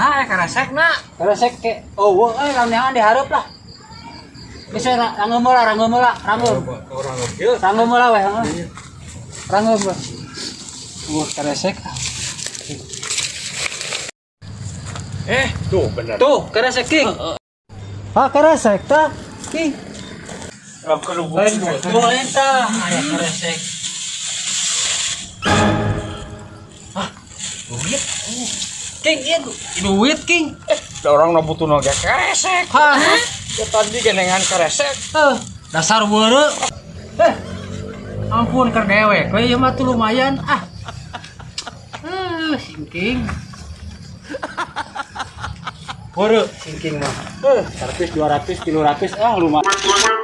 Nah, keresek na. Keresek ke. Oh, wah, lamun dihareup lah. Bisa ranggeum heula, ranggeum heula, ranggeum. Orang kieu. Ranggeum heula we, heeh. Ranggeum we. Wah, keresek. Tuh bener. Tuh, keresek King. Ah, keresek tah. King. Lain Tuh, lain tah. Aya keresek. Ah, duit. King, ieu duit, King. Orang nu butuh ge keresek. Hah? Ya tadi genengan keresek. Eh, dasar weureu. Eh. Ampun keur dewek we ieu mah tuh lumayan ah. Eh, singking. Weureu singking mah. Eh, 100, 200, 300 ah lumayan.